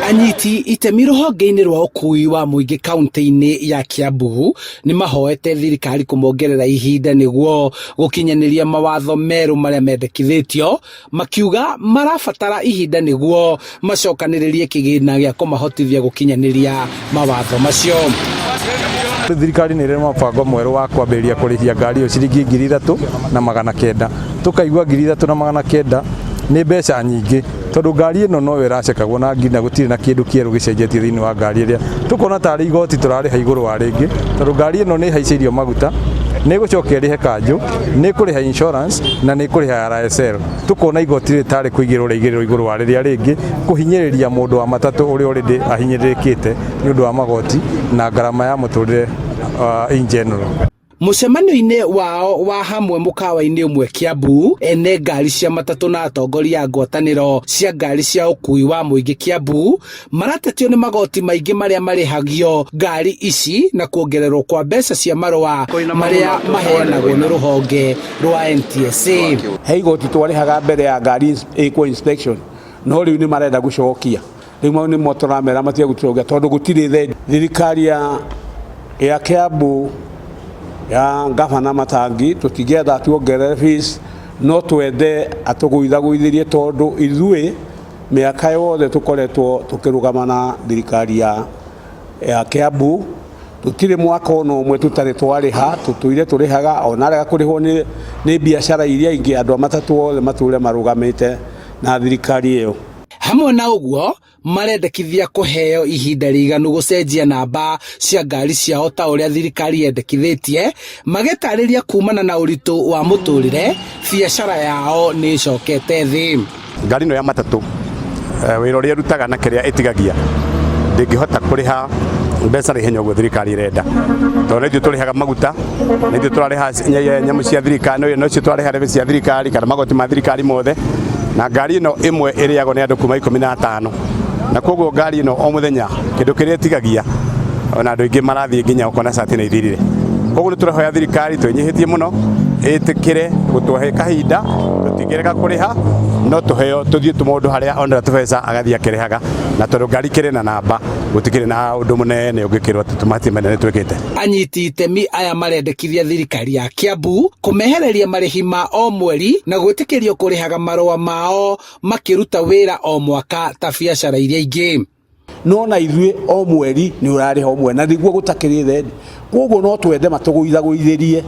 Anyiti itemi rũhonge-inĩ rwa ũkui wa mũingĩ kaunti-inĩ ya Kiambu nĩ mahoete thirikari kũmongerera ihinda nĩguo gũkinyanĩria mawatho merũ marĩa mendekithĩtio, makiuga marabatara ihinda nĩguo macokanĩrĩrie kĩgĩna gĩa kũmahotithia gũkinyanĩria mawatho macio. Thirikari nĩ ĩrĩ mũbango mwerũ wa kwambĩrĩria kũrĩhia ngari ĩyo ciringi 3900. Tũkaigua 3900 nĩ mbeca nyingĩ, tondũ ngari ĩno noyo ĩracekagwo na ngiri na gũtirĩ na kĩndũ kĩerũ gĩcenjetie thĩinĩ wa ngari ĩrĩa. Tũkona tarĩ igoti tũrarĩha igũrũ wa rĩngĩ, tondũ ngari ĩno nĩ ĩhaicĩirio maguta, nĩ ĩgũcoka ĩrĩhe kanjũ, nĩ ĩkũrĩha insurance na nĩ ĩkũrĩha RSL. Tũkona igoti rĩrĩ tarĩ kũigĩrĩrwo rĩaigĩrĩrwo igũrũ wa rĩrĩa rĩngĩ, kũhinyĩrĩria mũndũ wa matatũ ũrĩa already ahinyĩrĩrĩkĩte nĩ ũndũ wa magoti na ngarama ya mũtũrĩre in general. Mũcemanio-inĩ wao wa hamwe mũkawa-inĩ ũmwe Kiambu, ene ngari cia matatũ na atongoria a ngwatanĩro cia ngari cia ũkui wa mũingĩ Kiambu maratetio nĩ magoti maingĩ marĩa marĩhagio ngari ici na kuongererwo kwa mbeca cia marũa marĩa maheanagwo nĩ rũhonge rwa NTSA. He igoti twarĩhaga mbere ya ngari ĩkwo inspection, no rĩu nĩ marenda gũcokia. Rĩu mau nĩmo tũramera matige gũcokia, tondũ gũtirĩ thendi. Thirikari ya Kiambu ya Gavana Matangi tũtingĩenda tuongerere fees, no twende atũgũithagũithĩrie, tondũ ithuĩ mĩaka yothe tũkoretwo tũkĩrũgama na thirikari ya Kiambu, tũtirĩ mwaka ona ũmwe tũtarĩ twarĩha. Tũtũire tũrĩhaga, ona arega kũrĩhwo nĩ biacara iria ingĩ, andũ a matatũ othe matũre marũgamĩte na thirikari ĩyo. Hamwe na ũguo, marendekithia kũheo ihinda rĩiganu gũcenjia namba cia ngari ciao ta ũrĩa thirikari yendekithĩtie, magĩtarĩria kumana na ũritũ wa mũtũrĩre biacara yao nĩ ĩcokete thĩ. Ngari ĩno ya matatũ, wĩra ũrĩa ĩrutaga na kĩrĩa ĩtigagia, ndĩngĩhota kũrĩha mbeca na ihenya ũguo thirikari ĩrenda, tondũ nĩ ithuĩ tũrĩhaga maguta, nĩ ithuĩ tũrarĩha nyamũ cia thirikari, no cio tũrarĩha levy cia thirikari kana magoti ma thirikari mothe. Na ngari ĩno ĩmwe ĩrĩagwo nĩ andũ kuma 15, na koguo ngari ĩno o mũthenya kĩndũ kĩrĩa ĩtigagia, ona andũ aingĩ marathiĩ nginya ũkona cati nĩ ithirire. Koguo nĩ tũrahoya thirikari twĩnyihĩtie mũno ĩtĩkĩre gũtũhe kahinda. Tũtingĩrega kũrĩha, no tũheo tũthiĩ mũndũ harĩa onera tũbeca agathiĩ akĩrĩhaga, na tondũ ngari kĩrĩ na namba, gũtikĩrĩ na ũndũ mũnene ũngĩkĩrwo atĩ tũmahĩtia manene twĩkĩte. Anyiti itemi aya marendekithia thirikari ya Kiambu kũmehereria marĩhi ma o mweri na gwĩtĩkĩrio kũrĩhaga marũa mao makĩruta wĩra o mwaka ta biacara iria ingĩ. No na ithuĩ o mweri nĩ ũrarĩha o mweri, na nĩguo gũtakĩrĩ thendi. Koguo no twende matũgũithagũithĩrie,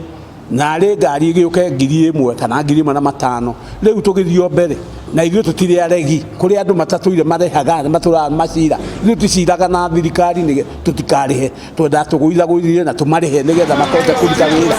narĩ ngari ĩgĩũke 1000 kana 1500. Rĩu tũgĩthiĩ o mbere na ithuĩ tũtirĩ aregi. Kũrĩ andũ matatũire marĩhaga, matũraga macira. Ithuĩ tũciraga na thirikari nĩ tũtikarĩhe, twendaga tũgũithagũithie na tũmarĩhe nĩgetha makote kũruta wĩra.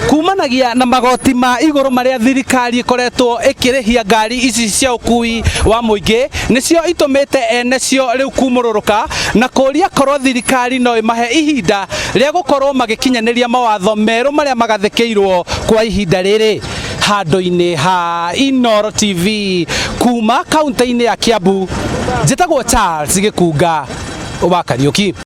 Kumanagia na magoti ma igũrũ marĩa thirikari ĩkoretwo ĩkĩrĩhia ngari ici cia ũkui wa mũingĩ, nĩcio itũmĩte ene cio rĩu kumũrũrũka na kũria korwo thirikari no ĩmahe ihinda rĩa gũkorwo magĩkinyanĩria mawatho merũ marĩa magathĩkĩirwo kwa ihinda rĩrĩ. Handũ-inĩ ha Inooro TV kuma kaunti-inĩ ya Kiambu, njĩtagwo Charles Gĩkunga wa Kariũki.